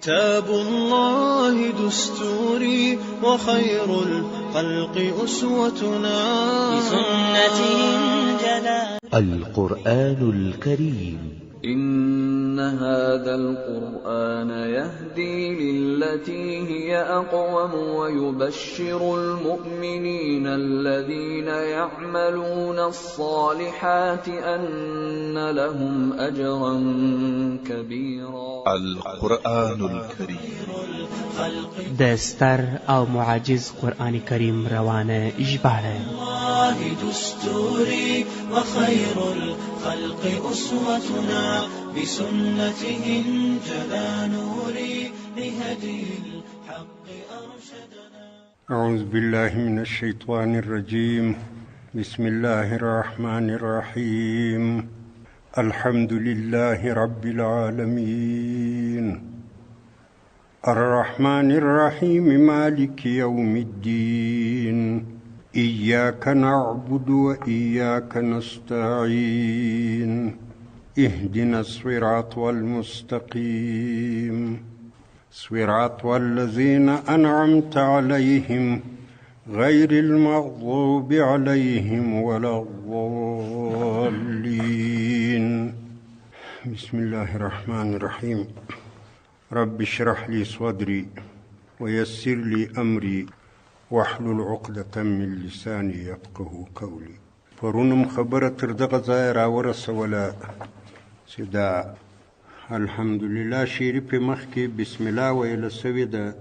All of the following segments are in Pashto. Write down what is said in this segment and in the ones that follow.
كتاب الله دستوري وخير الخلق أسوتنا، بسنته انجلى. القرآن الكريم. إن هذا القرآن يهدي للتي هي أقوم ويبشر المؤمنين الذين يعملون الصالحات أن لهم أجرا كبيرا. القرآن الكريم. د ستر او معجز قرآن کریم روانه ژباړه. الله دستوري وخير الخلق أسوتنا، بسنته انجلى نوري لهدي الحق أرشدنا. أعوذ بالله من الشيطان الرجيم. بسم الله الرحمن الرحيم. الحمد لله رب العالمين الرحمن الرحيم مالك يوم الدين. إياك نعبد وإياك نستعين. اهدنا الصراط المستقيم صراط الذين أنعمت عليهم غير المغضوب عليهم ولا الضالين. بسم الله الرحمن الرحيم. رب اشرح لي صدري ويسر لي أمري واحلل عقدة من لساني يفقه قولي. پرون هم خبره تر دغه ځایه راورسوله چې دا الحمدلله شریفې مخکې بسم الله ویله سوې ده.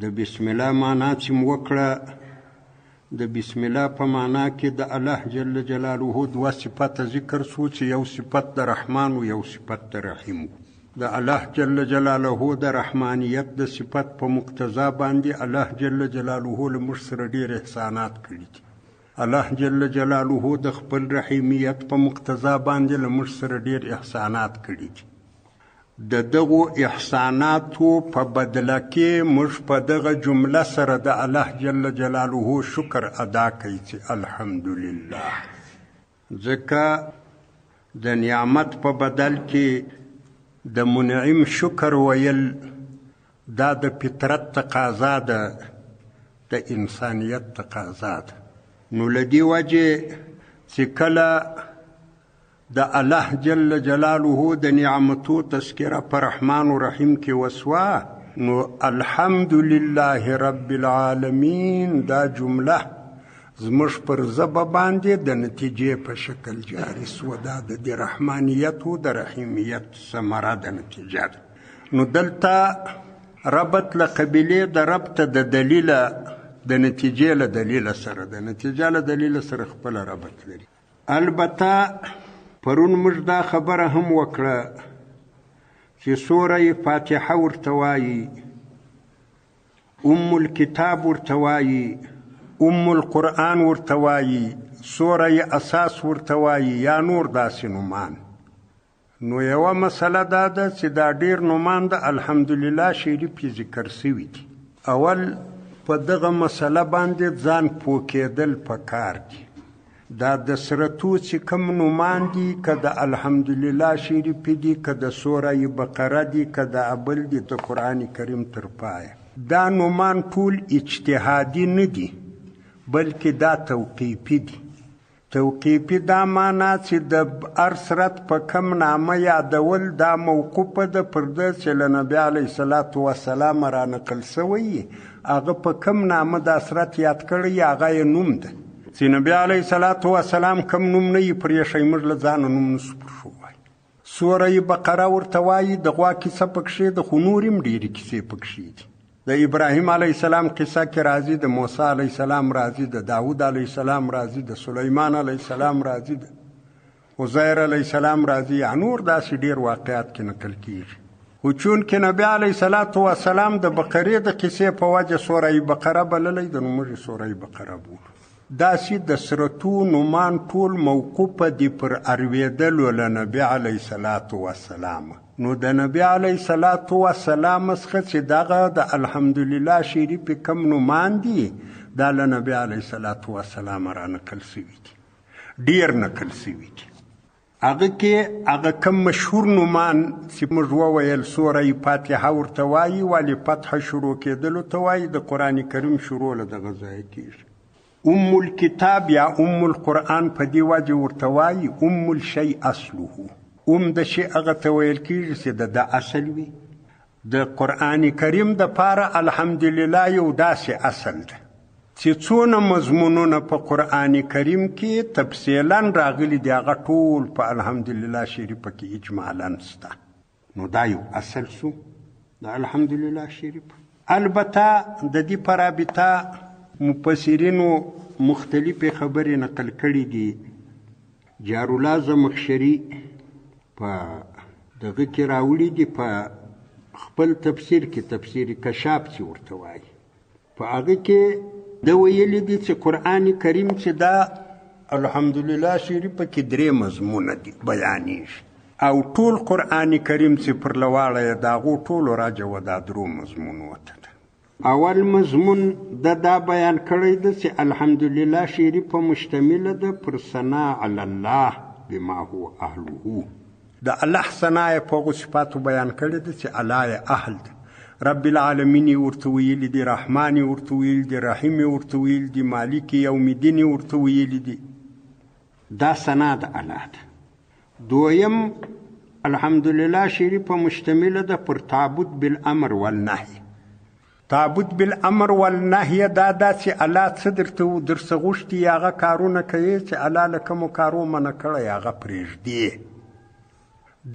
د بسم الله معنا چې مو وکړه، د بسم الله په معنا کې د الله جل جلاله دوه صفته ذکر سو، چې یو صفت د رحمان و یو صفت د رحیم و. د الله جل جلاله د رحمانیت د صفت په مقتضا باندې الله جل جلاله له موږ سره ډېر احسانات کړي دي. الله جل جلاله د خپل رحیمیت په مقتضا باندې له موږ سره ډېر احسانات کړي دي. د دغو احساناتو په بدله کې موږ په دغه جمله سره د الله جل جلاله شکر ادا کوي چې الحمدلله، ځکه د نعمت په بدل کې د منعم شکر ویل دا د فطرت تقاضا ده، د انسانیت تقاضا ده. نو له دې وجې چې کله د الله جل جلاله د نعمتو تذکره په رحمان و رحیم کې وسوه، نو الحمد لله رب العالمین دا جمله زموږ پر ژبه باندې د نتیجې په شکل جاري سوه. دا د دې رحمانیت و د رحیمیت ثمره د نتیجه ده. نو دلته ربط له قبیلې د ربط د دلیله د نتیجې له دلیله سره، د نتیجه له دلیله سره خپله ربط لري. البته پرون موږ دا خبره هم وکړه چې سوره فاتحه ورته وایي، ام الکتاب ورته وایي، ام القرآن ورته وایي، سوره اساس ورته وایي، یا نور داسې نومان. نو یوه مسله دا ده چې دا ډېر نومان د الحمدلله شریفې ذکر سوي دي. اول په دغه مسله باندې ځان پوه کېدل پکار دي. دا د سرتو چې کوم نومان دي، که د الحمدلله شریفې دي، که د سوره بقره دي، که د ابل دي، د قرآن کریم تر پایه دا نومان ټول اجتهادي نه دي، بلکې دا توقیفي دي. توقیفي دا معنا چې د هر سرت په کم نامه یادول دا موقوفه ده پر ده چې له نبي علیه الصلاة والسلام را نقل سوی، هغه په کم نامه دا سرت یاد کړی هغه یې نوم ده. چې نبي علیه الصلاة والسلام کم نوم نه یې پرېښی، موږ له ځانه نوم نسو پرېښووای. سوره بقره ورته وایي، د غوا کیسه پکښې ده، خو نورې هم ډېرې کیسې پکښې دي. د ابراهیم علیه السلام قصه کې راځي، د موسی علیه السلام راځي، د داود علیه السلام راځي، د سلیمان علیه السلام راځي، د عزیر علیه السلام راځي، یا نور داسې ډېر واقعات کې نقل کېږي. خو چونکې نبي علیه الصلاة والسلام د بقرې د قصې په وجه سوره بقره بللی ده، نو موږ یې سوره بقره بولو. داسې د سرتو نومان ټول موقوفه دي پر اروېدلو له نبي علیه الصلاة والسلام. نو د نبي علیه الصلاة والسلام څخه چې دغه د الحمدلله شریفې کم نومان دي، دا له نبي علیه الصلاة والسلام را نقل سوي دي، ډېر نقل سوي دي. هغه کې هغه کوم مشهور نومان چې موږ وویل سوره فاتحه ورته وایي، ولې فتح شروع کېدلو ته وایي، د قرآن کریم شروع له دغه ځایه کېږي. ام الکتاب یا ام القرآن په دې وجه ورته وایي، ام الشی اصله، ام د شی هغه ته ویل کېږي چې د ده اصل وي. د قرآن کریم د پاره الحمدلله یو داسې اصل ده چې څونه مضمونونه په قرآن کریم کې تفصیلا راغلي دي، هغه ټول په الحمدلله شریفه کې اجمالا شته. نو دا یو اصل سو د الحمدلله شریف. البته د دې په رابطه مفسرینو مختلفې خبرې نقل کړې دي. جارالله زمخشري په دغه کې راوړي دي، په خپل تفسیر کې، تفسیر کشاف چې ورته وایي، په هغه کې ده ویلي دي چې قرآن کریم چې دا الحمدلله شریفه کې درې مضمونه دي بیانېږي، او ټول قرآن کریم چې پر لواړه یې د هغو ټولو راجع وه دا درو مضمونو ته ده. اول مضمون ده دا بیان کړی ده چې الحمدلله شریفه مشتمله ده پر ثنا علی الله بما هو اهله. د الله ثنا یې په هغو صفاتو بیان کړې ده چې الله یې اهل ده. رب العالمین یې ورته ویلي دي، رحمان یې ورته ویلي دي، رحیم یې ورته ویلي دي، مالک یوم الدین یې ورته ویلي دي. دا ثنا د الله ده. دویم الحمدلله شریفه مشتمله ده پر تعبد بالامر والنهی. تعبد بالامر والنهی دا ده چې الله څه درته درڅه غوښتي هغه کارونه کوي چې الله له کومو کارو منع کړی هغه پرېږدي.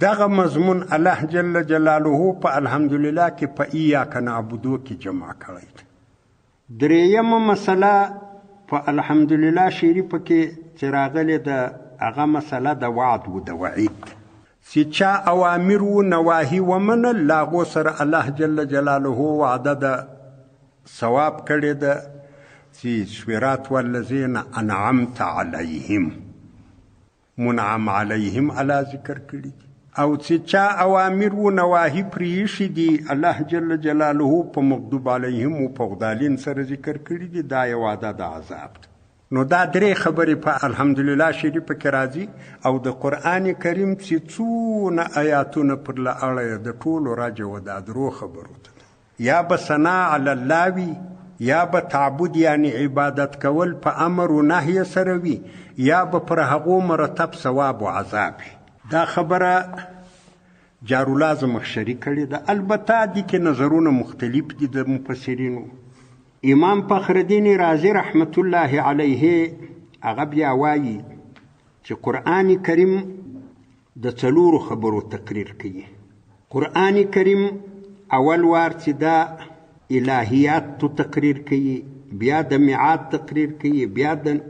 دغه مضمون الله جل جلاله په الحمدلله کې په ایاک نعبدو کې جمع کړی دی. درېیمه مسله په الحمدلله شریفه کې چې راغلې ده، هغه مسله د وعد و د وعید، چې چا اوامر و نواهي ومنل له هغو سره الله جل جلاله وعده د ثواب کړې ده چې صراط والذین انعمت علیهم، منعم علیهم الله ذکر کړي دي. او چې چا اوامر و نواهي پرې ایښي دي الله جل جلاله په مغضوب علیهم و په غدالین سره ذکر کړي دي، دا یو وعده د عذاب ده. نو دا درې خبرې په الحمدلله شریفه کې راځي، او د قرآن کریم چې څونه آیاتونه پر له اړه یې د ټولو راجع و دا درو خبرو ته ده. یا به ثنا علی الله وي، یا به تعبد یعنی عبادت کول په امر و نهی سره وي، یا به پر هغو مرتب ثواب و عذاب وي. دا خبره جارالله زمخشري کړې ده. البته دې کې نظرونه مختلف دي د مفسرینو. امام فخرالدین رازي رحمت الله علیه هغه بیا وایي چې قرآن کریم د څلورو خبرو تقریر کوي. قرآن کریم اول وار چې دا الهیات تو تقریر کوي، بیا د میعاد تقریر کوي، بیا د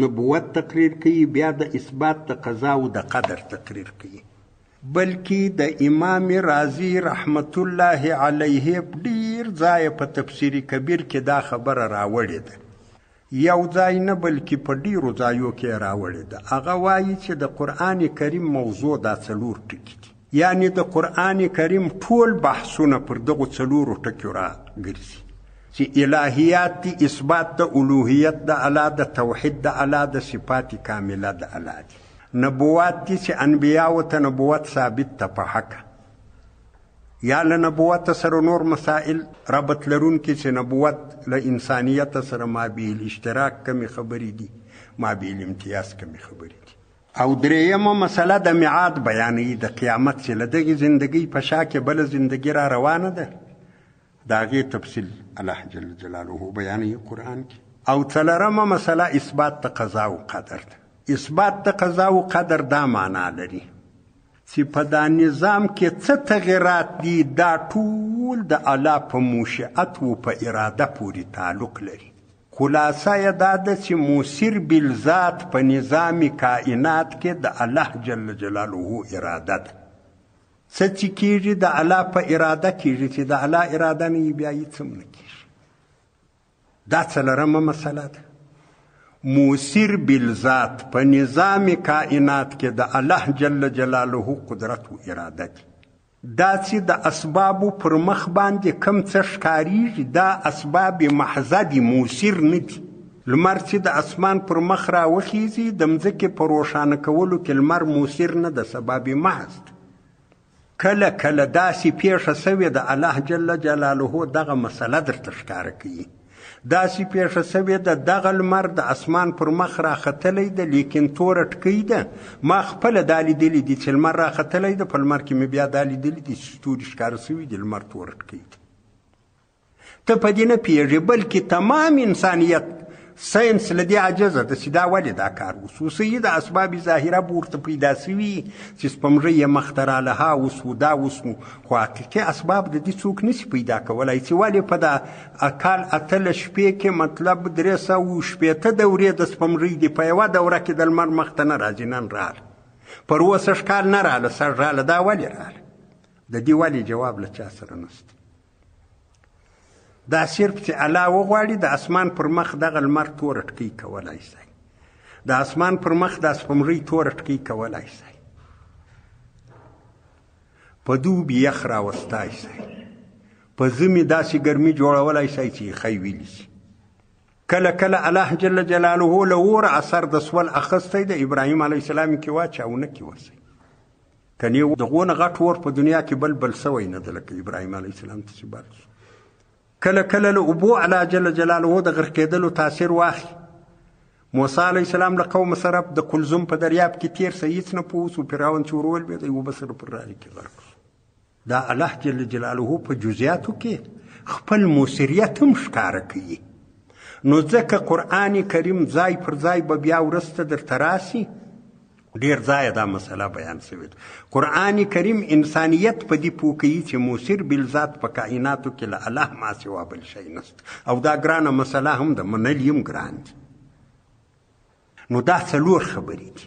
نبوت تقریر کوي، بیا د اثبات د قضا او د قدر تقریر کوي. بلکې د امام رازي رحمت الله علیه ډیر ځای په تفسیر کبیر کې دا خبره راوړې ده، یو ځای نه بلکې په ډیرو ځایو کې راوړې ده. هغه وایي چې د قرآن کریم موضوع دا څلور ټکي دي، یعنی د قرآن کریم ټول بحثونه پر دغو څلورو ټکیو راګرځي چې الهیات دي، اثبات د الوهیت د الله، د توحید د الله، د صفات کامله د الله دي، نبوات دي چې انبیاو ته نبوت ثابت ته په حقه، یا له نبوت سره نور مسائل ربط لرونکي چې نبوت له انسانیت سره ما به الاشتراک کمې خبرې دي، ما به الامتیاز کمې خبرې دي. او درېیمه مسله د میعاد بیانوي، د قیامت چې له دغې زندګۍ په شا کې بله زندګي را روانه ده، د هغې تفصیل الله جل جلاله بیانوي قرآن کې. او څلورمه مسله اثبات د قضا و قدر ده. اثبات د قضا و قدر دا معنا لري چې په دا نظام کې څه تغیرات دي دا ټول د الله په مشیت و په اراده پورې تعلق لري. خلاصه یې دا ده چې موثر بالذات په نظام کائنات کې د الله جل جلاله اراده ده. څه چې کېږي د الله په اراده کېږي، چې د الله اراده نه وي بیا هېڅ هم نه کېږي. دا څلورمه مسله ده. موثر بالذات په نظام کائنات کې د الله جل جلاله قدرت و اراده دي. دا چې د اسبابو پر مخ باندې کم څه ښکارېږي دا اسباب محضه دي، موثر نه دي. لمر چې د اسمان پر مخ راوخیږي، د مځکې په روښانه کولو کې لمر موثر نه ده، سبب محض دی. کله کله داسې پېښه سوې ده، الله جل جلاله دغه مسله درته ښکاره کوي. داسې پېښه سوې ده، دغه لمر د اسمان پر مخ راختلی ده، لیکن توره ټکۍ ده. ما خپله دا لیدلي دي چې لمر راختلی ده، په لمر کې مې بیا دا لیدلي دي چې ستوري ښکاره سوي دي، لمر توره ټکۍ ده. ته په دې نه پوهېږې، بلکې تمام انسانیت ساینس له دې عاجزه ده چې دا ولې دا کار وسو. صحیح د اسباب ظاهره به ورته پیدا سوي چې سپوږمۍ یې مخته راله، ها وسو دا وسو، خو حقیقي اسباب د دې څوک نشي پیدا کولی چې ولې په دا کال 18 شپې کې، مطلب 360 دورې د سپوږمۍ دي، په یوه دوره کې د لمر مخته نه راځي. نن راله، پر اوسه کال نه راله، سږ راله، دا ولې راله؟ د دې ولې جواب له چا سره نشته. دا صرف چې الله وغواړي د اسمان پر مخ دغه لمر توره ټکۍ کولای سي، د اسمان پر مخ د سپوږمۍ توره ټکۍ کولای سي، په دوبي یخ راوستای سي، په ژمي داسې ګرمي جوړولای سي چې یخی ویلي سي. کله کله الله جل جلاله له اوره اثر د سول اخیستی د ابراهیم علیه السلام کې واچاونه کې وسي، کنې دغو نه غټ اور په دنیا کې بل بل سوی نه ده لکه ابراهیم علیه السلام ته چې بل سو. کله کله له اوبو الله جل جلاله د غرقېدلو تاثیر واخلي. موسی علیه السلام له قوم سره د قلزم په دریاب کې تېر سه، هېڅ نه پوه سو، فرعون چې ور ولوېدی اوبه سره پر راغلي کې غرق سو. دا الله جل جلاله په جزیاتو کې خپل موثریت هم ښکاره کوي. نو ځکه قرآن کریم ځای پر ځای به بیا وروسته درته راسي، ډېر ځایه دا مسله بیان سوې ده. قرآن کریم انسانیت په دې پوه کوي چې موثر بالذات په کائناتو کې له الله ما سوا بل شی نشته، او دا ګرانه مسله هم ده، منل یې هم ګران دي. نو دا څلور خبرې دي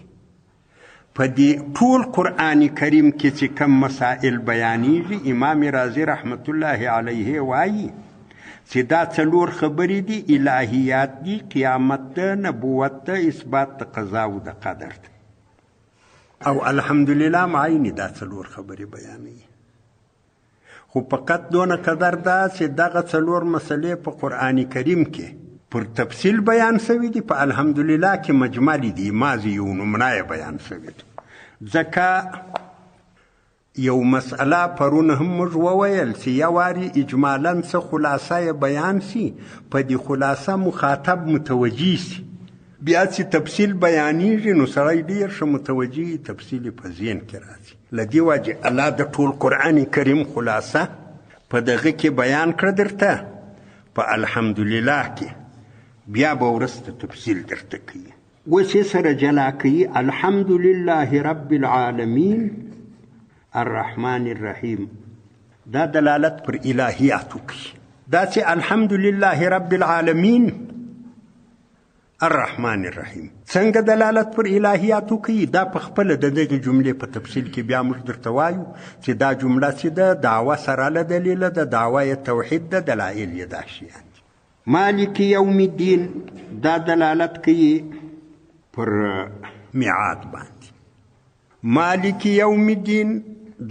په دې ټول قرآن کریم کې چې کم مسائل بیانېږي. امام رازي رحمت الله علیه وایي چې دا څلور خبرې دي، الهیات دي، قیامت ده، نبوت ده، اثبات د قضا او د قدر ده. او الحمدلله معینې دا څلور خبرې بیانوي. خو فقط دونه قدر ده چې دغه څلور مسلې په قرآن کریم کې پر تفصیل بیان سوي دي، په الحمدلله کې مجملې دي، مازې یو نمونه یې بیان سوې ده. ځکه یو مسئله پرون هم موږ وویل چې یوارې اجمالاً څه خلاصه یې بیان سي، په دې خلاصه مخاطب متوجه سي، بیا چې تفصیل بیانېږي نو سړی ډېر ښه متوجه وي، تفصیل یې په ذهن کې راځي. له دې وجې الله د ټول قرآن کریم خلاصه په دغه کې بیان کړه درته په الحمدلله کې، بیا به وروسته تفصیل درته کوي. اوس یې سره جلا کوي، الحمدلله رب العالمین الرحمن الرحیم. دا دلالت پر الهیاتو کوي. دا چې الحمدلله رب العالمین الرحمن الرحیم څنګه دلالت پر الهیاتو کوي، دا په خپله د دغې جملې په تفصیل کې بیا موږ درته وایو چې دا جمله چې ده دعوه سره له دلیله ده، دعوه یې توحید ده، دلایل یې دا شیان دي. مالک یوم الدین دا دلالت کوي پر میعاد باندې. مالک یوم الدین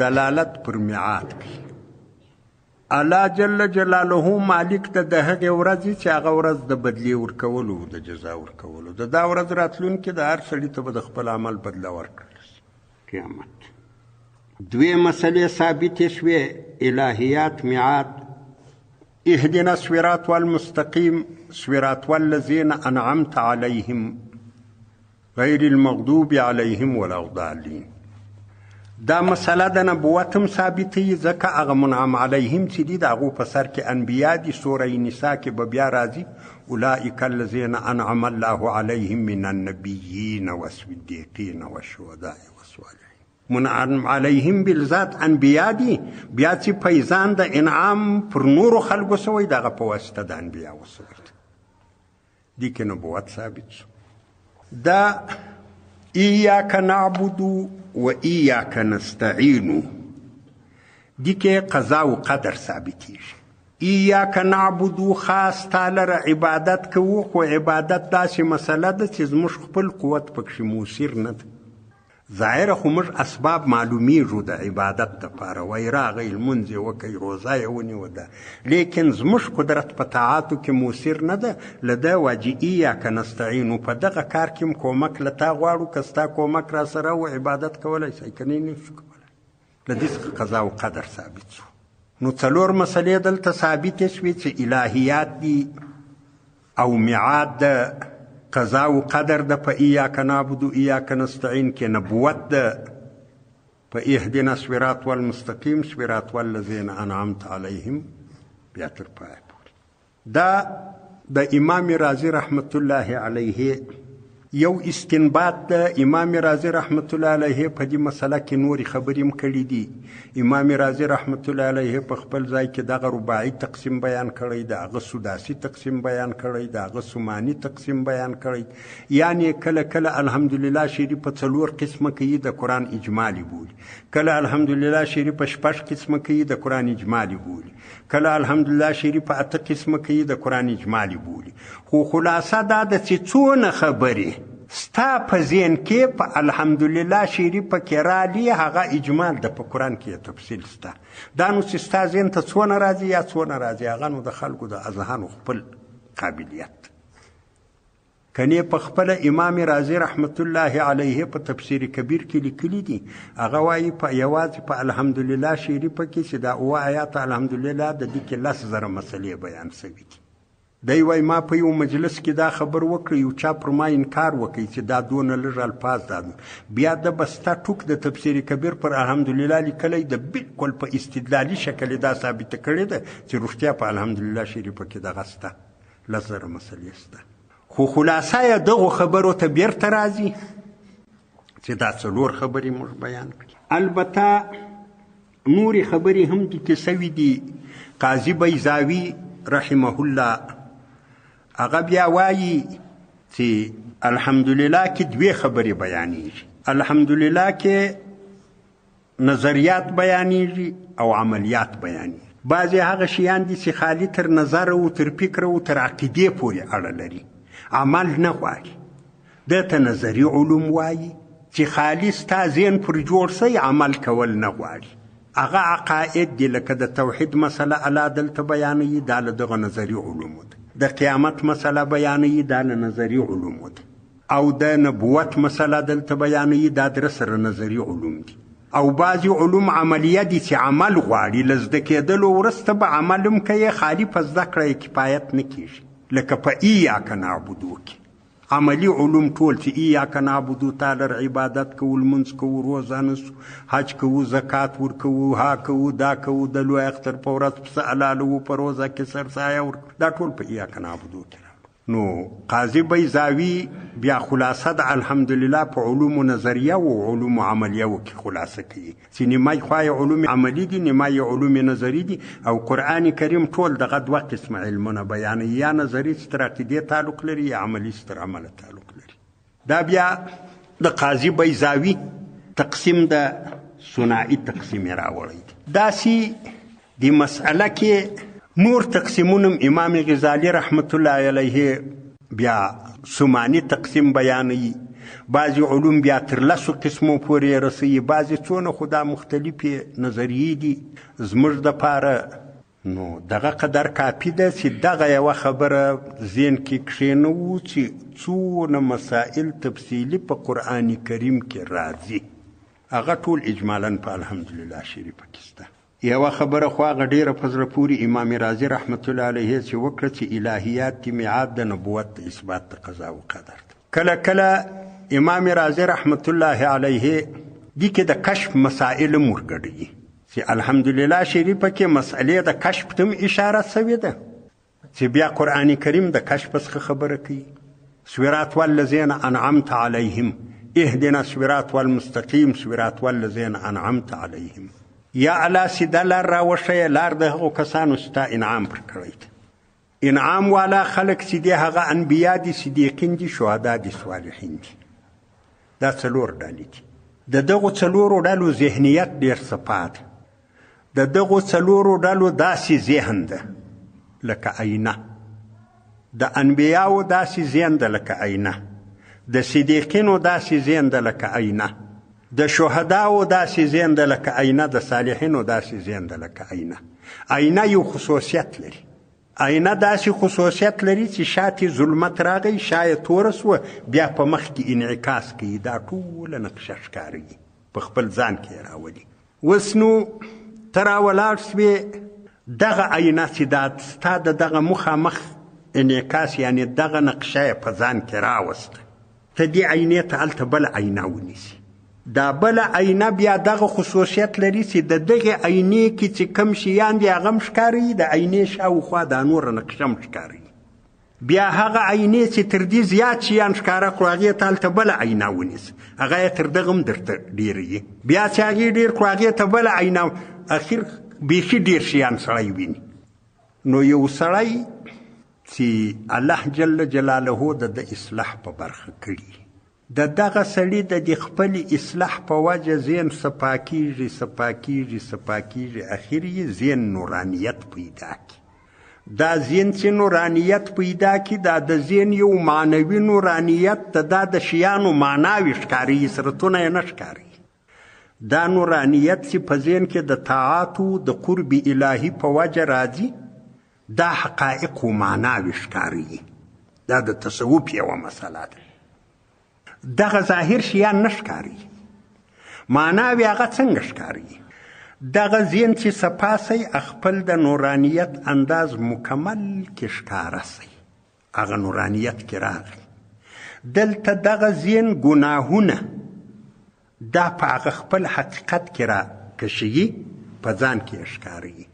دلالت پر میعاد کوي. الله جل جلاله مالک ته د هغې ورځې چې هغه ورځ د بدلې ورکولو د جزا ورکولو د دا ورځ راتلونکې د هر سړي ته به د خپل عمل بدله ورکړل شي. قیامت دوې مسلې ثابتې شوې، الهیات، میعاد. اهدنا الصراط المستقیم صراط الذین انعمت علیهم غیر المغضوب علیهم ولا الضالین. دا مسله د نبوت هم ثابتوي، ځکه هغه منعم علیهم چې دي د هغو په سر کې انبیا دي. سوره نساء کې به بیا راځي، اولئک الذین انعم الله علیهم من النبیین والصدیقین والشهداء والصالحین. منعم علیهم بالذات انبیا دي، بیا چې فیضان د انعام پر نورو خلکو سوی دغه په واسطه د انبیاو سوی دی. دې کې نبوت ثابت شو. دا ایاک نعبد و ایاک نستعین دې کې قضا و قدر ثابتېږي. ایاک نعبد خاص تا لره عبادت کوو، خو عبادت داسې مسله ده چې زموږ خپل قوت پکښې موثر نه ده. ظاهره خو موږ اسباب معلومیږو د عبادت دپاره، وایي راغی لمونځ یې وکړی، روزه یې ونیوه ده، لیکن زموږ قدرت په طاعاتو کې موثر نه ده. له ده واجې ایاک نستعینو، په دغه کار کې هم کومک له تا غواړو، که ستا کومک را سره و عبادت کولی شي، که نه نه شو کولی. له دې څخه قضا او قدر ثابت شو. نو څلور مسلې دلته ثابتې شوې چې الهیات دي او میعاد ده، قضا او قدر ده په ایاک نعبد ایاک نستعین کې، نبوت ده په اهدنا الصراط والمستقیم صراط والذین انعمت علیهم بیا تر پایه پورې. دا د امام رازي رحمت الله علیه یو استنباط ده. امام رازي رحمت الله علیه په دې مسله کې نورې خبرې هم کړې دي. امام رازي رحمت الله علیه په خپل ځای کې دغه رباعي تقسیم بیان کړی، د هغه سداسي تقسیم بیان کړی، د هغه ثماني تقسیم بیان کړی. یعنې کله کله الحمدلله شریف په څلور قسمه کوي د قرآن اجمالي بولي، کله الحمدلله شریف په شپږ قسمه کوي د قرآن اجمالي بولي، کله الحمدلله شریف په 8 قسمه کوي د قرآن اجمالي بولي. خو خلاصه دا ده چې څونه خبرې ستا په ذهن کې په الحمدلله شریفه کې رالي، هغه اجمال ده، په قرآن کې یې تفصیل سته. دا نو چې ستا ذهن ته څونه راځي یا څونه راځي، هغه نو د خلکو د اذهانو خپل قابلیت. کنې په خپله امام رازي رحمت الله علیه په تفسیر کبیر کې لیکلي دي، هغه وایي په یوازې په الحمدلله شریفه کې چې دا 7 آیات الحمدلله د دې کې 10,000 مسلې بیان سوي دي. دی وایي ما په یو مجلس کې دا خبر وکړ، یو چا پر ما انکار وکړ چې دا دونه لږ الفاظ دا دي. بیا د بسته ټوک د تفسیر کبیر پر الحمدلله لیکلی د بالکل په استدلالي شکل دا ثابته کړې ده چې رښتیا په الحمدلله شریفه کې دغه سته 10,000 مسلې سته. خو خلاصه یې دغو خبرو ته بیرته راځي چې دا څلور خبرې موږ بیان کړې. البته نورې خبرې هم دي کې سوي دي. قاضي بیضاوي رحمه الله هغه بیا وایي چې الحمدلله کې دوې خبرې بیانېږي. الحمدلله کې نظریات بیانېږي او عملیات بیانېږي. بعضې هغه شیان دي چې خالي تر نظر او تر فکر او تر عقیدې پورې اړه لري، عمل نه غواړي. ده ته نظري علوم وایي چې خالي ستا ذهن پر جوړ سي، عمل کول نه غواړي. هغه عقاید دي لکه د توحید مسله الله دلته بیانوي، دا له دغه نظري علومو ده. د قیامت مسله بیانوي، دا له نظري علومو ده. او د نبوت مسله دلته بیانوي، دا در سره نظري علوم دي. او بعضې علوم عملیه دي چې عمل غواړي، له زده کېدلو وروسته به عمل هم کوي، خالي په زده کړه یې کفایت نه کېږي. لکه په ایاک نعبدو کې عملی علوم ټول چې ایاک نعبدو تا لر عبادت کوو، لمونځ کوو، روزه نیسو، حج کوو، زکات ورکوو، ها کوو، دا کوو، د لوی اختر په ورځ پسه حلالوو، په روزه کې سرسایه ورکوو، دا ټول په ایاک نعبدو کې راغلو. نو قاضي بیضاوي بیا خلاصه د الحمدلله په علوم نظریه او علوم عملیه کې خلاصه کوي چې نیمای خوا یې علوم عملي دي، نیمای یې علوم نظري دي. او قرآن کریم ټول دغه دوه قسمه علمونه بیانوي، یا نظري چې تر عقیدې تعلق لري، یا عملي چې تر عمله تعلق لري. دا بیا د قاضي بیضاوي تقسیم د ثنائي تقسیم یې راوړی دی. داسې د مسئله کې نور تقسیمونه امام غزالي رحمت الله علیه بیا ثماني تقسیم بیانوي. بعضې علوم بیا تر 10 قسمو پورې رسوي، بعضې څونه خو دا مختلفې نظریې دي زموږ دپاره. نو دغه قدر کافي ده چې دغه یوه خبره ذهن کې کښېنوو چې څونه مسائل تفصیلي په قرآن کریم کې راځي، هغه ټول اجمالاً په الحمدلله شریفه کې شته. یوه خبره خو هغه ډېره په زړه پورې امام رازي رحمت الله علیه چې وکړه چې الهیات دي، میعاد د نبوت د اثبات د قضا و قدر ده. کله کله امام رازي رحمت الله علیه دې کې د کشف مسائل هم ورګډوي چې الحمدلله شریفه کې مسئلې د کشف ته هم اشاره سوې ده چې بیا قرآن کریم د کشف څخه خبره کوي. صراط والذین انعمت علیهم اهدنا صراط والمستقیم صراط والذین انعمت علیهم. یا الله سیده لار راوښیه، لار د هغو کسانو چې تا انعام پر کړی دی. انعام والا خلک چې دي هغه انبیا دي، صدیقین دي، شهدا دي، صالحین دي. دا څلور ډلې دي. د دغو څلورو ډلو ذهنیت ډېر صفا دی. د دغو څلورو ډلو داسې ذهن ده لکه آینه، د انبیاو داسې ذهن ده لکه آینه، د صدیقینو داسې ذهن ده لکه آینه، د شهداو داسې ذهن ده لکه آینه، د صالحینو داسې ذهن ده لکه آینه. آینه یو خصوصیت لري. آینه داسې خصوصیت لري چې شاته ظلمت راغی، شا یې توره سوه، بیا په مخ کې انعکاس کوي، دا ټوله نقشه ښکاروي، په خپل ځان کې یې راولي. اوس نو ته راولاړ سوې، دغه آینه چې دا ستا د دغه مخامخ انعکاس، یعنې دغه نقشه یې په ځان کې راوسته، ته دې آینې ته هلته بله آینه ونیسي. دا بله آینه بیا دغه خصوصیت لري چې د دغې آینې کې چې کوم شیان دي هغه هم ښکاروي، د آینې شاوخوا دا نوره نقشه هم ښکاروي. بیا هغه آینې چې تر دې زیات شیان ښکاره کړو، هغې ته هلته بله آینه ونیسي، هغه یې تر دغه هم درته ډېروي. بیا چې هغې ډېر کړو، هغې ته بله آینه، اخر بیخي ډېر شیان سړی ویني. نو یو سړی چې الله جل جلاله د ده اصلاح په برخه کړي، د دغه سړي د دې خپلې اصلاح په وجه ذهن صفا کېږي، صفا کېږي، صفا کېږي، اخر یې ذهن نورانیت پیدا کړي. دا ذهن چې نورانیت پیدا کړي، دا د ذهن یو معنوي نورانیت ته دا د شیانو معناوې ښکاروي، صورتونه یې نه ښکاروي. دا نورانیت چې په ذهن کې د طاعاتو د قرب الهي په وجه راځي، دا حقایق و معناوې ښکاروي. دا د تصوف یوه مسله ده. دغه ظاهر شیان نه ښکاروي، معناوې هغه څنګه ښکاروي؟ دغه ذهن چې صفا سي، خپل د نورانیت انداز مکمل کې ښکاره سي، هغه نورانیت کې راغی. دلته دغه ذهن ګناهونه دا په هغه خپل حقیقت کې را کشوي، په ځان کې یې ښکاروي.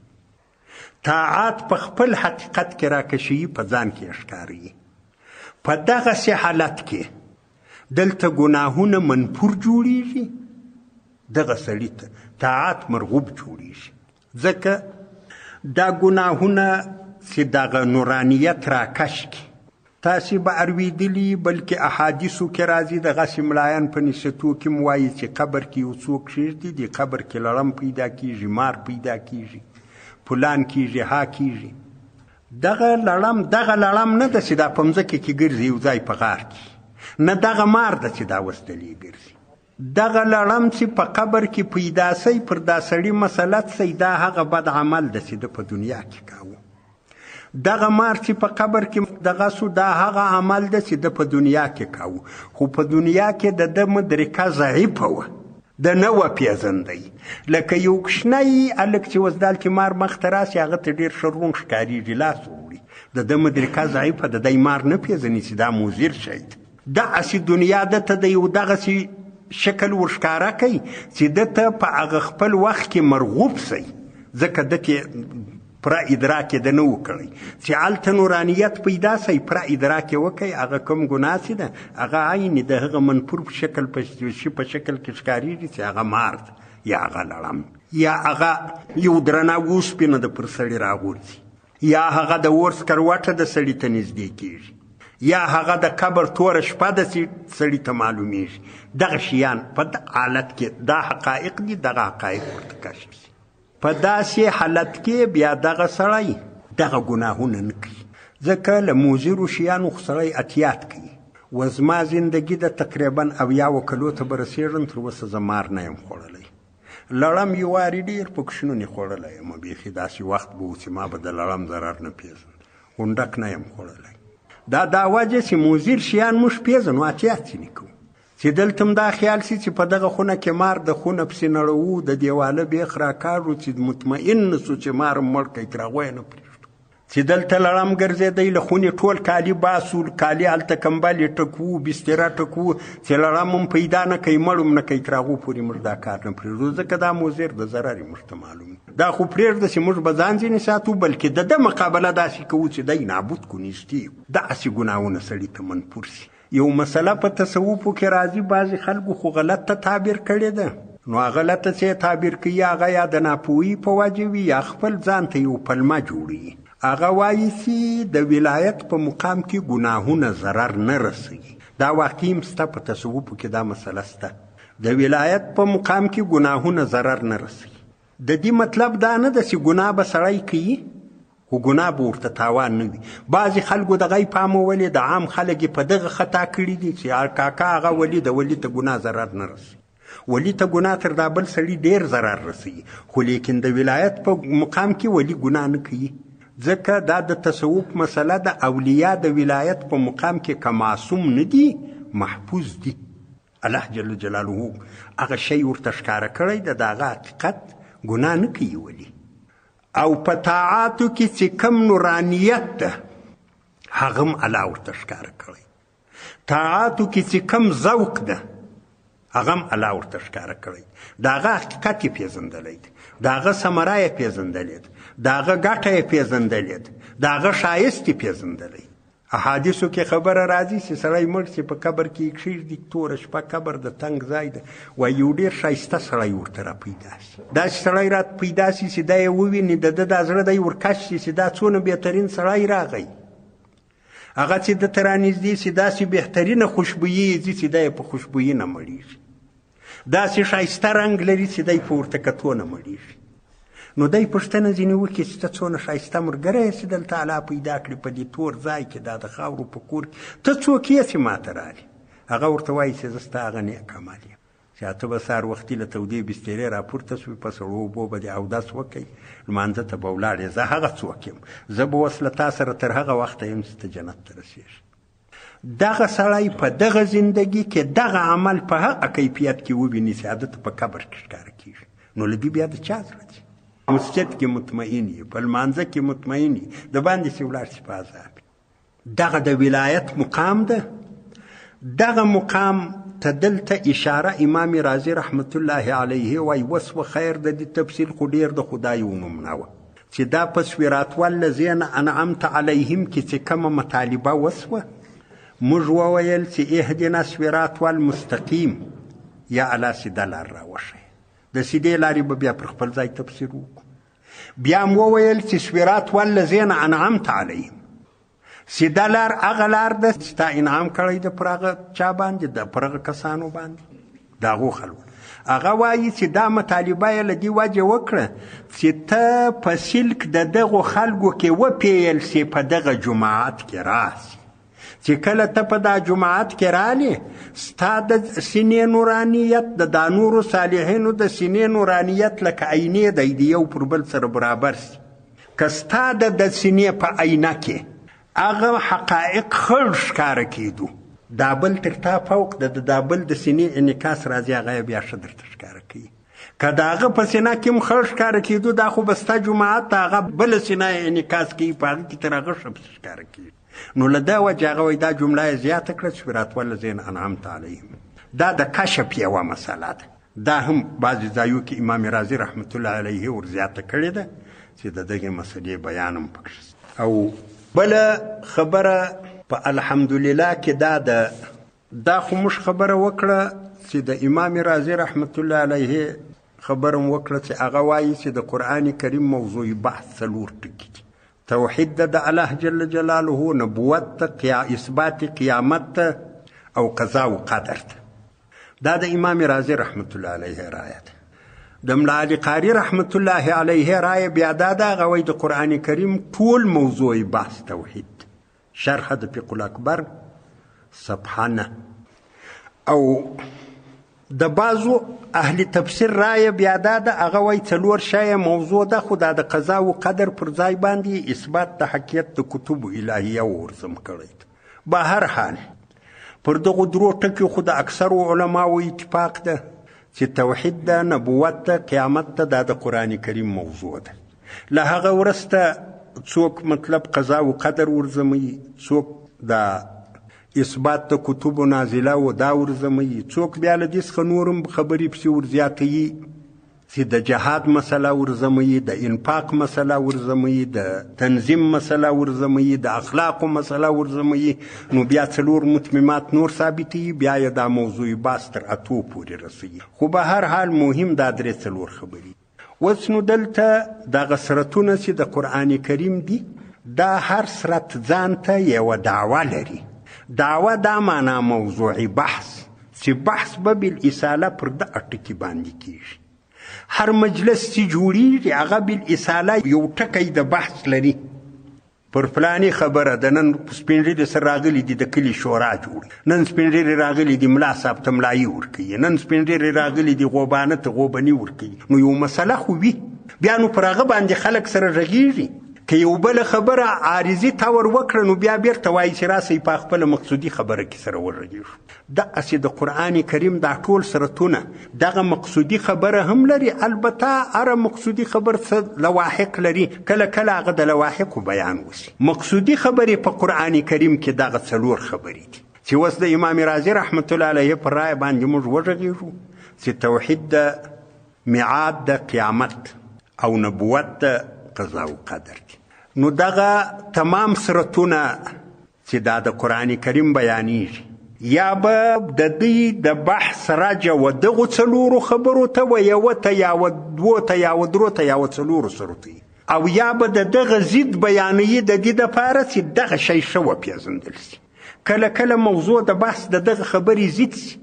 طاعات په خپل حقیقت کې را کشوي، په ځان کې یې ښکاروي. په دغسې حالت کې دلته ګناهونه منفور جوړیږي، دغه سړي ته طاعت مرغوب جوړیږي، ځکه دا ګناهونه چې دغه نورانیت راکش کړي. تاسې به اروېدلي، بلکې احادیثو کې راځي، دغسې ملایان په نصیحتو کې هم وایي چې قبر کې یو څوک کښېږدي، دې قبر کې لړم پیدا کېږي، مار پیدا کېږي، پلان کېږي، ها کېږي. دغه لړم دغه لړم نه ده چې دا په مځکه کې ګرځي یو ځای په غار کې، نه دغه مار ده چې دا اوس دلې ګرځي. دغه لړم چې په قبر کې پیدا سي، پر دا سړي مسلط سي، دا هغه بد عمل ده چې ده په دنیا کې کاوه. دغه مار چې په قبر کې دغه سو، دا هغه عمل ده چې ده په دنیا کې کاوه، خو په دنیا کې د ده مدرکه ضعیفه وه، ده نه وه پېژندی. لکه یو کوچنی هلک چې اوس دلته مار مخته راسي، هغه ته ډېر ښه روڼ ښکارېږي، لاس وړي، د ده مدرکه ضعیفه ده، دی مار نه پېژني چې دا مضر شی دی. دغسې دنیا ده ته د یو دغسې شکل ورښکاره کوي چې ده ته په هغه خپل وخت کې مرغوب سي، ځکه ده ته پوره ادراک یې ده نه و کړی چې هلته نورانیت پیدا سي، پوره ادراک یې وکړي، هغه کوم ګناه چې ده هغه عین د هغه منفور په شکل په شي په شکل کې ښکارېږي چې هغه مار ده، یا هغه لړم، یا هغه یو درنه اوسپنه ده پر سړي راغورځي، یا هغه د اور سکروټه د سړي ته نږدې کېږي، یا هغه د قبر توره شپه ده چې سړي ته معلومیږي. دغه شیان په دغه حالت کې دا حقایق دي، دغه حقایق ورته کشف شي. په داسې حالت کې بیا دغه سړی دغه ګناهونه نه کوي، ځکه له مضرو شیانو خو سړی احتیاط کوي. و زما زندګي ده تقریبا 70 کلو ته به رسېږم، تر اوسه زه مار نه یم خوړلی. لړم یو وارې ډېر په کوچنونې خوړلی یم، بیخي داسې وخت به و چې ما به د لړم ضرر نه پېژند، غونډک نه یم خوړلی. دا دا وجه چې مضر شیان موږ پېژنو، احتیاط ځینې کوو. چې دلته هم دا خیال سي چې په دغه خونه کې مار د خونه پسې نړوو، د دیواله بیخ راکاږو چې مطمئن نه سو چې مار هم مړ کړي، تر هغو یې نه پرېږدو. چې دلته لړم ګرځېدی، له خونې ټول کالي باسو، کالي هلته کمبلې ټکوو، بستره ټکوو، چې لړم هم پیدا نه کوي، مړ هم نه کوي، تر هغو پورې موږ دا کار نه پرېږدو، ځکه دا مضر د ضرر یې موږ ته معلوم دی. دا خو پرېږده چې موږ به ځان ځینې ساتو، بلکې د ده مقابله داسې کوو چې دی نابود کړو، نږدې کړو. داسې ګناهونه سړي ته منفور سي. یو مسله په تصوفو کې راځي، بعضې خلکو خو غلطه تعبیر کړې ده، نو هغه غلطه چې تعبیر کوي هغه یا د ناپوهي په وجه وي یا خپل ځان ته یو پلمه جوړوي. هغه وایي چې د ولایت په مقام کې ګناهونه ضرر نه رسوي. دا واقعي هم سته په تصوفو کې، دا مسله سته، د ولایت په مقام کې ګناهونه ضرر نه رسوي. د دې مطلب دا نه ده چې ګناه به سړی کوي خو ګناه به ورته تاوان نه وي. بعضې خلکو دغه یې پامولې، د عام خلک یې په دغه خطا کړي دي چې کاکا هغه ولي د ولي ته ګناه ضرر نه رسوي. ولي ته ګناه تر دا بل سړي ډېر ضرر رسوي، خو لیکن د ولایت په مقام کې ولي ګناه نه کوي، ځکه دا د تصوف مسله ده. اولیاء د ولایت په مقام کې که معصوم نه دي، محفوظ دي. الله جل جلاله هغه شی ورته ښکاره کړی ده، د هغه حقیقت ګناه نه کوي ولي. او په طاعاتو کې چې کوم نورانیت ده هغه هم الله ورته ښکاره کړی، طاعاتو کې چې کوم ذوق ده هغه هم الله ورته ښکاره کړی، د هغه حقیقت یې پېژندلی دی، د هغه ثمره یې پېژندلې ده، د هغه ګټه یې پېژندلې ده، د هغه ښایست یې پېژندلی. احادیثو کې خبره راځي چې سړی مړ شي په قبر کې یې کښېږدي، توره شپه قبر د تنګ ځای ده، وایي یو ډېر ښایسته سړی ورته را پیدا شي، داسې سړی را پیدا شي چې دی یې وویني، د ده دا زړه دی ورکش شي چې دا څونه بهترین سړی راغی. هغه چې ده ته رانږدې شي داسې بهترینه خوشبویي یې ځي چې دی یې په خوشبویي نه مړېږي، داسې ښایسته رنګ لري چې دی په ورته کتو نه مړېږي. نو دی پوښتنه ځینې وکړي چې ته څونه ښایسته ملګری یې چې دلته الله پیدا کړي په دې تور ځای کې، دا د خاورو په کور کې، ته څوک یې چې ماته راغلې؟ هغه ورته وایي چې زه ستا هغه نیک عمل یم چې ته به سهار وختي له تودې بسترې راپورته شوې، په سړو اوبو به دې اودس وکړې، لمانځه ته به ولاړې، زه هغه څوک یم، زه به اوس له تا سره تر هغه وخته یم چې ته جنت ته رسېږې. دغه سړی په دغه زندگی کې دغه عمل په هغه کیفیت کې وویني چې هغه ته په قبر کې ښکاره کېږي، نو له دې بیا د چا زړه دی؟ مسجد کې مطمئن یې، په لمانځه کې مطمئن یې، د باندې چې ولاړ شي په عذاب. دغه د ولایت مقام ده. دغه مقام ته دلته اشاره امام رازي رحمت الله علیه وایي وس و خیر د دې تفصیل خو ډېر د خدای یو نوم نه وه چې دا په صراط والذین انعمت علیهم کې چې کومه مطالبه وسوه، موږ وویل چې اهدنا صراط والمستقیم، یا الله سیده لار راوښیه. د سیدې لارې به بیا پر خپل ځای تفسیر وکړو. بیا هم وویل چې صراط والذین انعمت علیهم، سیده لار هغه لار ده چې تا انعام کړی ده پر هغه چا باندې، د پر هغه کسانو باندې، د هغو خلکو. هغه وایي چې دا مطالبه یې له دې وجې وکړه چې ته په سلک د دغو خلکو کې وپېیل سې، په دغه جماعت کې راسې، چې کله ته په دا جماعت کې رالې ستا د سینې نورانیت د دا نورو صالحینو د سینې نورانیت لکه آینې دی، د یو پر بل سره برابر سي. که ستا د سینې په آینه کې هغه حقایق خړ ښکاره کېدو، دا بل تر تا فوق د دا بل د سینې انعکاس راځي، هغه یې بیا ښه درته ښکاره کوي. که د هغه په سینه کې هم خړ ښکاره کېدو، دا خو به ستا جماعت ته هغه بله سینه یې انعکاس کوي، په هغه کې تر هغه ښه پسې ښکاره کېږي. نو له دا وجې هغه وایي دا جمله یې زیاته کړه چې صراط والذین انعمت علیهم. دا د کشف یوه مسله ده. دا هم بعضې ځایو کې امام رازي رحمت الله علیه ور زیاته کړې ده چې د دغې مسلې بیان هم پکښې. او بله خبره په الحمدلله کې دا ده، دا خو موږ خبره وکړه چې د امام رازي رحمت الله علیه خبره هم وکړه چې هغه وایي چې د قرآن کریم موضوع بحث څلور ټکي دي: توحید ده د الله جل جلاله، نبوت ته، اثبات قیامت ته، او قضا و قدر ته. دا د امام رازي رحمت الله علیه رایه ده. د ملا علي قاري رحمت الله علیه رایه بیا دا ده، هغه وایي د قرآن کریم ټول موضوع بحث توحید، شرح د فقه الاکبر صفحه نه. او د بعضو اهل تفسیر رایه بیا دا ده، هغه وایي څلور شیه موضوع ده، خو دا د قضا و قدر پر ځای باندې اثبات د حقیقت د کتب الهیه ورزم کړی ده. به هر حال پر دغو درو ټکیو خو د اکثرو علماو اتفاق ده چې توحید ده، نبوت ده، قیامت ده، دا د قرآن کریم موضوع ده. له هغه وروسته څوک مطلب قضا و قدر ورزموي، څوک د اثبات د کتبو نازله و دا ورزموي، څوک بیا له دې څخه نور هم خبرې پسې ورزیاتوي چې د جهاد مسله ورزموي، د انفاق مسله ورزموي، د تنظیم مسله ورزموي، د اخلاقو مسله ورزموي. نو بیا څلور متممات نور ثابتوي، بیا یې دا موضوع بحث تر اتو پورې رسوي. خو به هر حال مهم دا درې څلور خبرې. اوس نو دلته دغه سرتونه چې د قرآن کریم دي، دا هر سرت ځان ته یوه دعوه لري. دعوه دا معنا موضوعي بحث چې بحث به بالاصاله پر دغه ټکي باندې کېږي. هر مجلس چې جوړیږي هغه بالاصاله یو ټکی د بحث لري. پر فلاني خبره د نن سپین ږیري سره راغلي دي د کلي شورا جوړي، نن سپین ږیري راغلي دي ملا صاحب ته ملایي ورکوي، نن سپین ږیري راغلي دي غوبانه ته غوبني ورکوي. نو یو مسله خو وي، بیا نو پر هغه باندې خلک سره غږېږي. که یو بله خبره عارضي طور وکړه نو بیا بیرته وایي چې راسئ په خپله مقصودي خبره کې سره وغږېږو. دغسې د قرآن کریم دا ټول سرتونه دغه مقصودي خبره هم لري، البته هره مقصودي خبر څه لواحق لري، کله کله هغه د لواحقو بیان وسي. مقصودي خبرې په قرآن کریم کې دغه څلور خبرې دي چې اوس د امام رازي رحمت الله علیه پر رایه باندې موږ وغږېږو چې توحید د میعاد د قیامت او نبوت د قضا او قدر دي. نو دغه تمام سرتونه چې دا د قرآن کریم بیانېږي یا به د دوی د بحث رجع و دغو څلورو خبرو ته و یوه ته یا و دوو ته یا و درو ته یا و څلورو سرو ته، او یا به د دغه ضد بیانوي د دې دپاره چې دغه شی ښه وپېژندل سي. کله کله موضوع د بحث د دغه خبرې ضد سي،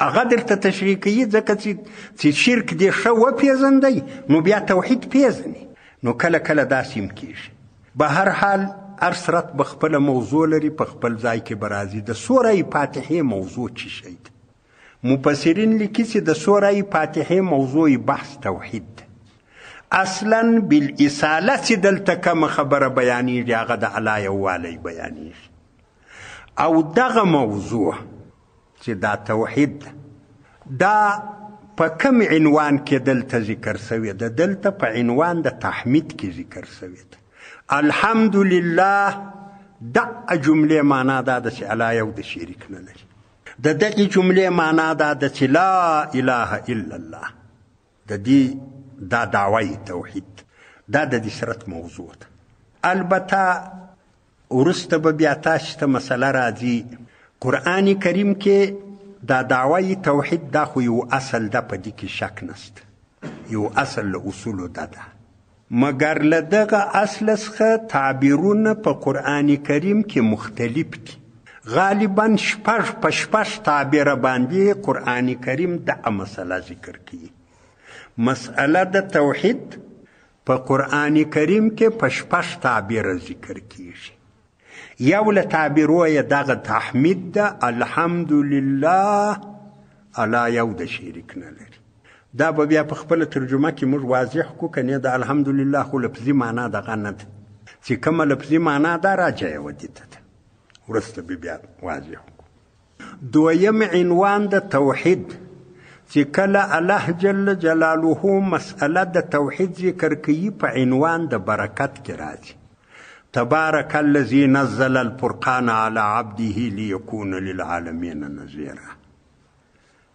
هغه درته تشریح کوي، ځکه چې شرک دې ښه وپېژندی نو بیا توحید پېژني. نو کله کله داسې هم کېږي. به هر حال هر سرت به خپله موضوع لري، په خپل ځای کې به راځي. د سوره فاتحې موضوع څه شی ده؟ مفسرین لیکي چې د سوره فاتحې موضوع بحث توحید ده. اصلا بالاصاله چې دلته کومه خبره بیانېږي هغه د الله یووالی بیانېږي، او دغه موضوع چې دا توحید ده دا په کوم عنوان کې دلته ذکر سوې ده؟ دلته په عنوان د تحمید کې ذکر سوې ده. الحمدلله دغه جملې معنا دا ده چې الله یو د شریک نه لري. د دغې جملې معنا دا ده چې لا اله الا الله، د دې دا دعوی توحید دا د دې سرت موضوع ده. البته وروسته به بیا تاسو ته مسله راځي. قرآن کریم کې دا دعوی توحید دا خو یو اصل ده، په دې کې شک نشته، یو اصل له اصولو ده ده، مګر له دغه اصل څخه تعبیرونه په قرآن کریم کې مختلف دي. غالبا شپږ په شپږ تعبیره باندې قرآن کریم دغه مسله ذکر کوي. مسئله د توحید په قرآن کریم کې په شپږ تعبیره ذکر کیږي. یو له تعبیرو یې دغه تحمید ده، الحمدلله الله یو د شریک نه لري. دا به بیا په خپله ترجمه کې موږ واضح کړو، که نه د الحمدلله خو لفظي معنا دغه نه ده، چې کومه لفظي معنا ده راجع یې ودې ته ده، وروسته به بیا واضح کړو. دویم عنوان د توحید چې کله الله جل جلاله مسئله د توحید ذکر کوي په عنوان د برکت کې راځي. تبارک الذي نزل الفرقان على عبده ليكون للعالمين نذيرا.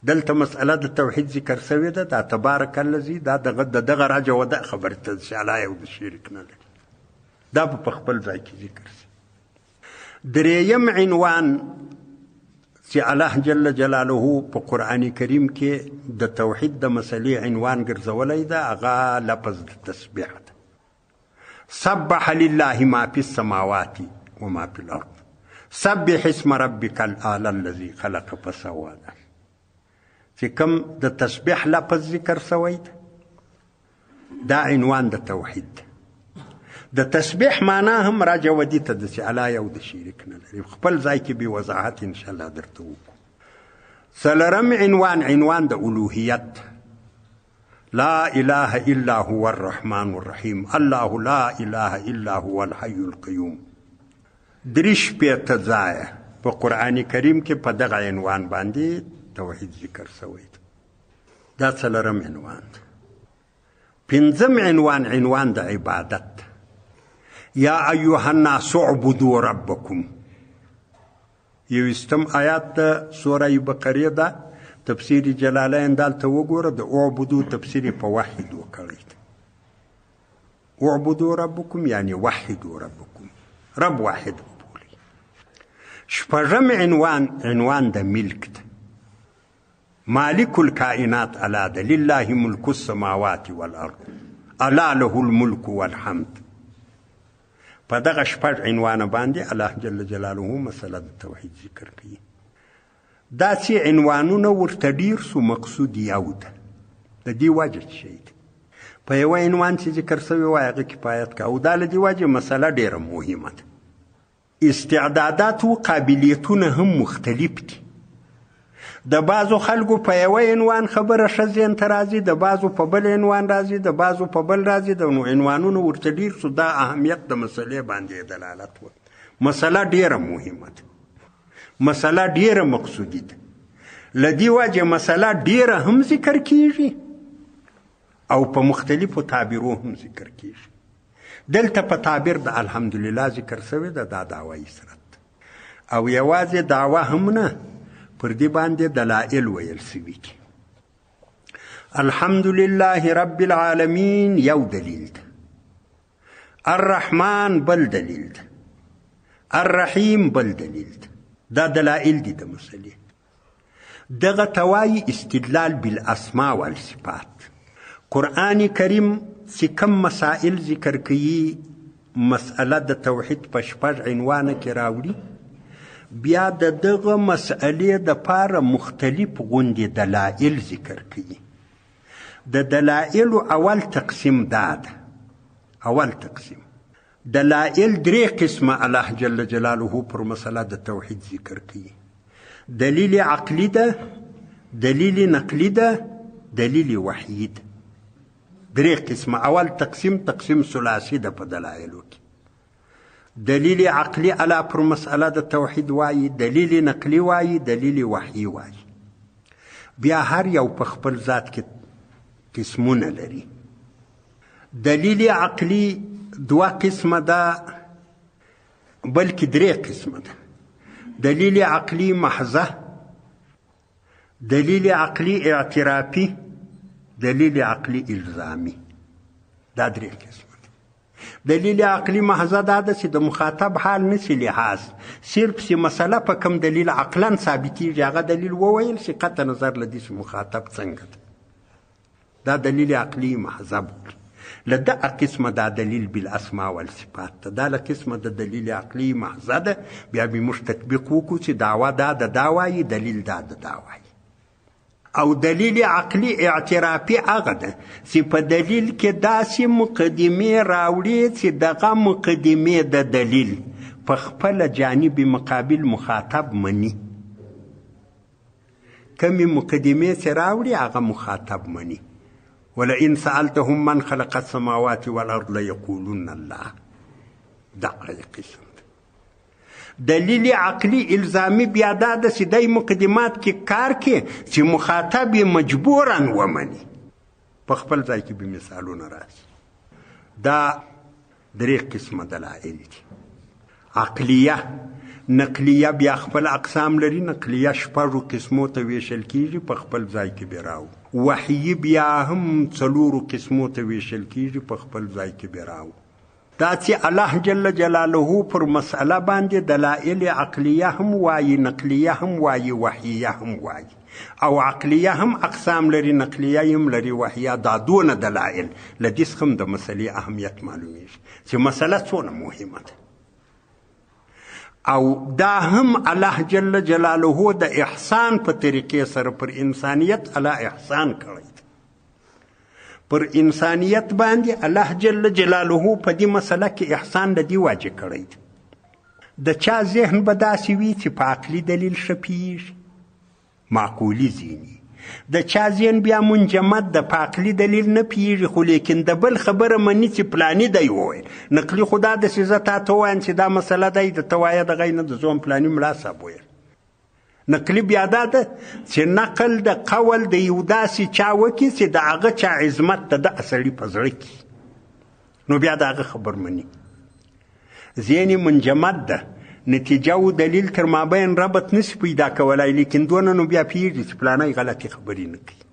دلته مسئله د توحید ذکر سوې ده. دا تبارک الذي دا د دغه راجع و ده خبرې ته چې الله یو د شریک نه لري، دا به په خپل ځای کې ذکر سي. درېیم عنوان چې الله جل جلاله په قرآن کریم کې د توحید د مسئلې عنوان ګرځولی ده، هغه لفظ د تسبیح ده. سبح لله ما في السماوات وما في الأرض سبح اسم ربك الأعلى الذي خلق فسوى. چې کوم د تسبیح لفظ ذکر سوی ده دا عنوان د توحید ده. د تسبیح معنا هم راجع ودې ته ده چې الله یو د شریک نه لري. خپل ځای کې به وضاحت انشاءالله درته وکړو. څلورم عنوان عنوان د الوهیت، لا اله الا هو الرحمن الرحیم الله لا اله الا هو الحي القیوم. درې شپېته ځایه په قرآن کریم کې په دغه عنوان باندې توحید ذکر سوی دی. دا څلورم عنوان دی. پنځم عنوان عنوان د عبادت، یا ایها الناس اعبدوا ربکم. یوویشتم آیات د سوره بقرې ده. تفسیر جلالین دلته وګوره، د اعبدو تفسیر په وحدو کړی دی. اعبدو ربکم یعنی وحدو ربکم، رب واحد وبولئ. شپږم عنوان عنوان د ملک ده، مالک الکائنات الله ده، لله ملک السماوات والارض الله له الملک والحمد. په دغه شپږ عنوانه باندې الله جل جلاله مسله د توحید ذکر کوي. داسې عنوانونه ورته ډېر سو، مقصود یو ده. د دې وجه څه شی ده؟ په یوه عنوان چې ذکر شوی وای هغه کفایت کا. او دا له دې وجې مسله ډېره مهمه ده. استعدادات او قابلیتونه هم مختلف دي. د بعضو خلکو په یوه عنوان خبره ښه ذهن ته راځي، د بعضو په بل عنوان راځي، د بعضو په بل راځي، د عنوانونو ورته ډېر شو. دا اهمیت د مسلې باندې دلالت وکړي. مسله ډېره مهمه ده، مسله ډېره مقصودي ده. له دې وجې مسله ډېره هم ذکر کیږي او په مختلفو تعبیرو هم ذکر کیږي. دلته په تعبیر د الحمدلله ذکر شوې ده، دا دعوه عسرت او یوازې دعوه هم نه، پر دې باندې دلایل ویل شوي دي. الحمدلله رب العالمین یو دلیل ده، الرحمن بل دلیل ده، الرحیم بل دلیل ده. دا دلایل دي د مسلې. دغه ته وایي استدلال بالاسماء والصفات. قرآن کریم چې کوم مسائل ذکر کوي، مسئله د توحید په شپږ عنوانه کې راوړي، بیا د دغه مسئلې دپاره مختلف غوندې دلایل ذکر کوي. د دلایلو اول تقسیم دا ده. اول تقسیم دلایل درې قسمه الله جل جلاله پر مسئله د توحید ذکر کوي. دلیل عقلی ده، دلیل نقلی ده، دلیل وحیی ده. درې قسمه. اول تقسیم تقسیم ثلاثي ده په دلایلو کې. دلیل عقلی علا پر مسئله د توحید وایي، دلیل نقلی وایي، دلیل وحیی وایي. بیا هر یو په خپل ذات کې قسمونه لري. دلیل عقلی دوه قسمه ده، بلکې درې قسمه ده. دلیل عقلی محضه، دلیل عقلی اعترافي، دلیل عقلی الزامي. دا درې قسمه ده. دلیل عقلی محضه دا ده چې د مخاطب حال نسی لحاظ، صرف چې مسله په کوم دلیل عقلا ثابتېږي هغه دلیل وویل شي، قطع نظر له دې چې مخاطب څنګه ده. دا دلیل عقلی محضه بولي. له دغه قسمه دا دلیل بالاسماء والصفات ده. دا له قسمه د دلیل عقلی محضه ده. بیا به موږ تطبیق وکړو چې دعوه دا ده دا وایي، دلیل دا ده دا وایي. او دلیل عقلی اعترافي هغه ده چې په دلیل کې داسې مقدمې راوړي چې دغه مقدمې د دلیل په خپله جانب مقابل مخاطب مني. کمې مقدمې چې راوړي هغه مخاطب مني. ولئن سألتهم من خلق السماوات والأرض ليقولن الله. دغه قسم ده. دلیل عقلی الزامی بیا دا ده چې دی مقدمات کې کار کې چې مخاطب یې مجبوراً ومني. په خپل ځای کې به مثالونه راشي. دا درې قسمه دلایل دي. عقلیه، نقلیه بیا خپل اقسام لري. نقلیه شپږو قسمو ته ویشل کیږي، په خپل ځای کې به راوړو. وحیي بیا هم څلورو قسمو ته ویشل کیږي، په خپل ځای کې به راوړو. دا چې الله جل جلاله پر مسئله باندې دلایل عقلیه هم وایي، نقلیه هم وایي، وحیه هم وایي، او عقلیه هم اقسام لري، نقلیه هم لري، وحیه. دا دونه دلایل له دې څخه هم د مسئلې اهمیت معلومیږي چې مسئله څونه مهمه ده. او دا هم الله جل جلاله د احسان په طریقې سره پر انسانیت الله احسان کړی دی. پر انسانیت باندې الله جل جلاله په دې مسله کې احسان له دې وجې کړی دی. د چا ذهن به داسې وي چې په عقلي دلیل ښه پوهېږي، معقولي ذهن. د چا ذهن بیا منجمد ده، په عقلي دلیل نه پوهېږي، خو لیکن د بل خبره مني چې پلاني دی وویل. نقلي خو دا ده چې زه تا ته ووایم چې دا مسله دی، د ته وایه دغه نه د زوم پلاني ملا صاحب ویل. نقلي بیا دا ده چې نقل د قول د یو داسې چا وکړي چې د هغه چا عظمت ته د سړي په زړه کې، نو بیا د هغه خبر مني. ذهن یې منجمد ده، نتیجه او دلیل تر مابین ربط نشي پیدا کولای، لیکن دونه نو بیا پوهېږي چې پلانی غلطې خبرې نه کوي.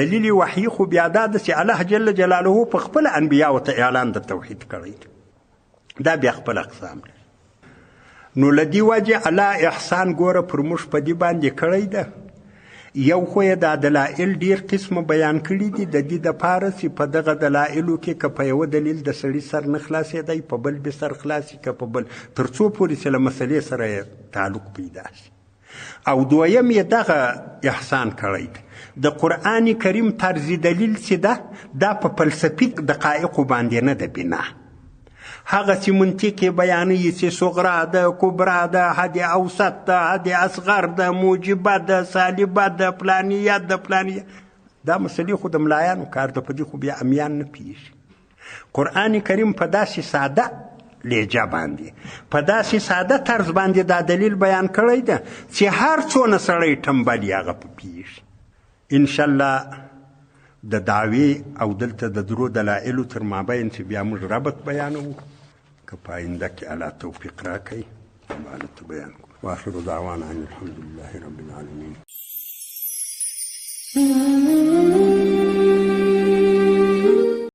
دلیل وحیي خو بیا دا ده چې الله جل جلاله په خپله انبیاو ته اعلان د توحید کړی دی. دا بیا خپل اقسام لري. نو له دې وجې الله احسان ګوره پر موږ په دې باندې کړی ده. یو خو یې دا دلایل ډېر قسمه بیان کړي دي، د دې دپاره چې په دغه دلایلو کې که په یوه دلیل د سړي سر نه خلاصېدی، په بل به سر خلاص شي، که په بل، تر څو پورې چې له مسلې سره یې تعلق پیدا شي. او دویم یې دغه احسان کړی دی، د قرآن کریم طرز دلیل چې ده دا په فلسفي دقایقو باندې نه ده بنا، هغسې منطق یې بیانوي چې صغرا ده، کبرا ده، حد اوسط ده، حد اصغر ده، موجبه ده، سالبه ده، فلانیه ده، فلانیه. دا مسلې خو د ملایانو کار ده، په دې خو بیا امیان نه پوهېږي. قرآن کریم په داسې ساده لهجه باندې، په داسې ساده طرز باندې دا دلیل بیان کړی ده چې هر څونه سړی ټنبل یې هغه په پوهېږي. انشاءالله د دعوې او دلته د درو دلایلو تر مابین چې بیا موږ ربط بیانوو، که په آینده کې الله توفیق راکړي به هلته بیان کړو. واخر دعوانا ان الحمد لله رب العالمین.